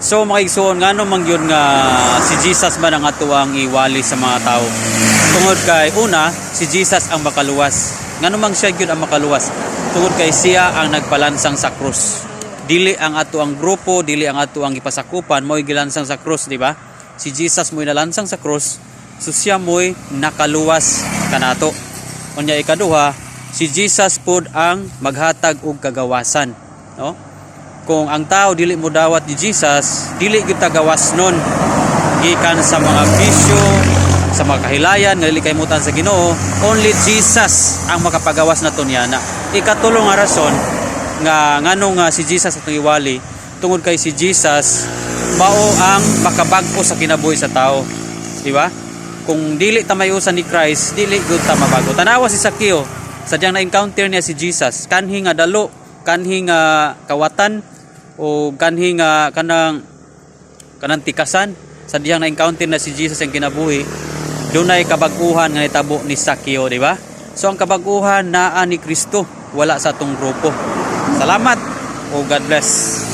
So mga igsuon, ngano man gyud nga si Jesus man ang atuang iwali sa mga tao? Tungod kay una, si Jesus ang makaluwas. Ngano mang siya gyud ang makaluwas? Tungod kay siya ang nagpalansang sa krus. Dili ang ato ang grupo, dili ang ato ang gipasakupan mo'y gilansang sa krus, di ba? Si Jesus mo'y nalansang sa krus, so siya mo'y nakaluwas kanato. Unya ikaduha, si Jesus pod ang maghatag og kagawasan, no? Kung ang tao dili mo dawat ni Jesus, dili gyud ta gawas nun. Gikan sa mga bisyo, sa mga kahilayan nga dili kaymutan sa Ginoo, only Jesus ang makapagawas nato niana. Ikatulo nga rason nga ngano nga si Jesus atong iwali, tungod kay si Jesus mao ang makabag-o sa kinabuhi sa tao. Di ba? Kung dili ta mayusan ni Christ, dili gyud ta mabago. Tanawa si Sakeo, sadyang na-encounter niya si Jesus, kanhi nga dalo, kanhi nga kawatan o kanhi nga kanang kanang tikasan, sadyang na-encounter na si Jesus ang kinabuhi, dunay kabag-uhan nga nitabo ni Sakeo, di ba? So ang kabag-uhan naa ni Kristo, wala sa atong grupo. Salamat o God bless.